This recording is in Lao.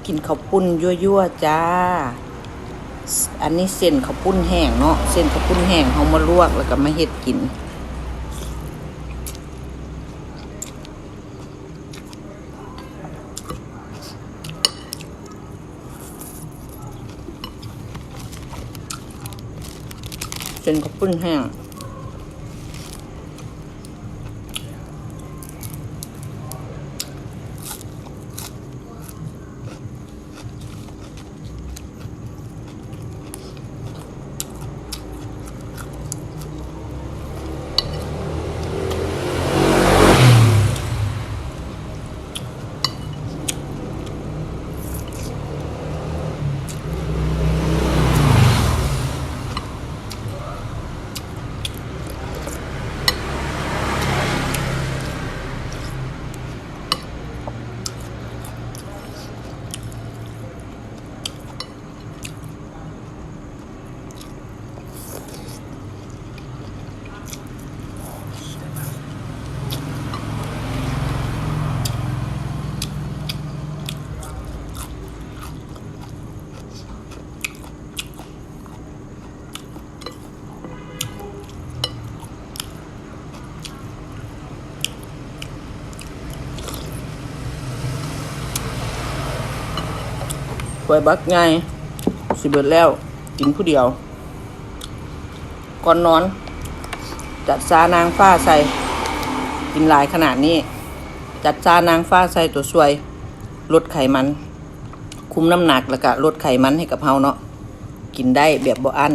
ກິນເຂົ້າປຸ້ນຍົວໆ ຈ້າ. ອັນນີ້ເສັ້ນເຂົ້າປຸ້ນແຫ້ງເນາະ, ເສັ້ນເຂົ້າປຸ້ນແຫ້ງ ເຮົາມາລວກແລ້ວກໍມາເຮັດກິນ. ເສັ້ນເຂົ້າປຸ້ນແຫ້ງ. ຖ້ວຍບັກໃຫຍ່ ຊິເບິດແລ້ວ ກິນຜູ້ດຽວ. ກ່ອນນອນ ຈັດຊານາງຟ້າໃສ່. ກິນຫຼາຍຂະໜາດນີ້ ຈັດຊານາງຟ້າໃສ່ຕົວຊ່ວຍ ລົດໄຂມັນ ຄຸມນ້ຳໜັກ ແລ້ວກະລົດໄຂມັນໃຫ້ກັບເຮົາເນາະ. ກິນໄດ້ແບບບໍ່ອັ້ນ.